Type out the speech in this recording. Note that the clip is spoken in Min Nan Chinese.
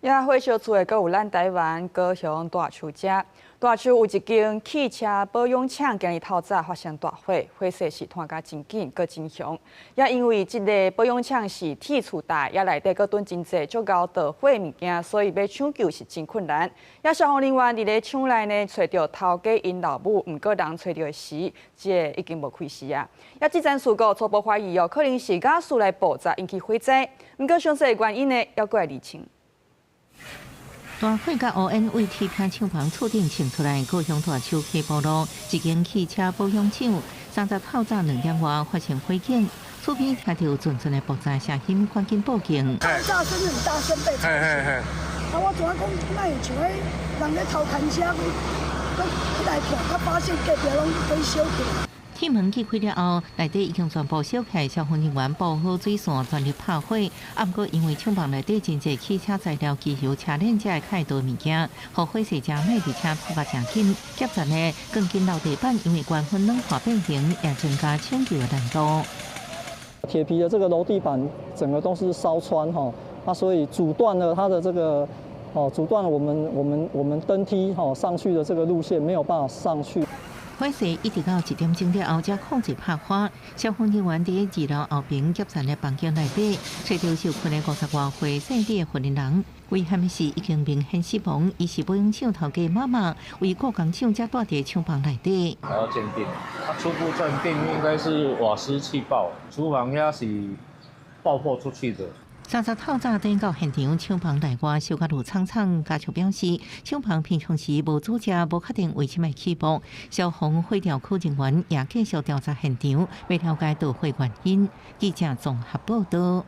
也火燒厝的閣有咱台灣高雄大樹遮，大樹有一間汽車保養廠，今日透早發生大火，火勢是湠甲真緊，閣真兇。也因為這个保養廠是鐵厝大，也內底閣囤真濟足𠢕導火物件，所以欲搶救是真困難。也消防人員佇咧廠內呢，揣著頭家𪜶老母，毋過人揣著的時，這个已經無氣勢啊。也這層事故初步懷疑哦，可能是瓦斯來爆炸引起火災，毋過詳細的原因呢，猶閣來釐清。大火佮烏煙對鐵皮廠房厝頂衝出來，高雄大樹溪埔路一間汽車保養廠，30透早2點外發生火警，厝邊聽著陣陣的爆炸聲音，趕緊報警。爆炸聲很大聲，被吵醒。啊，我怎啊講，哪會像彼人咧偷牽車，閣起來看，才發現隔壁攏火燒起來。鐵門揭開了後，內底已經全部燒起來，消防人員布好水線，全力拍火。啊，毋過因為廠房內底真濟汽車材料、機油、車鏈這較會導物件，予火勢誠猛，而且撲甲誠緊。夾層的鋼筋樓地板因為關分軟化變形，也增加搶救的難度。鐵皮的這個樓地板整個都是燒穿哈，那所以阻斷了它的這個哦，阻斷了我們登梯哈上去的這個路線，沒有辦法上去。火勢一直到1點鐘了後才控制拍火。消防人員佇二樓後邊夾層的房間內底，揣著受困的50外歲姓李的婦人。遺憾的是，已經明顯死亡。伊是保養廠頭家媽媽，為顧工廠才蹛佇廠房內底。還要鑑定，初步鑑定應該是瓦斯氣爆，廚房遐是爆破出去的。30透早轉到現場，廠房內外燒甲怒氅氅。家屬表示，廠房平常時無煮食，無確定為啥物起爆。消防火調區人員也繼續調查現場，欲了解導火原因。記者綜合報道。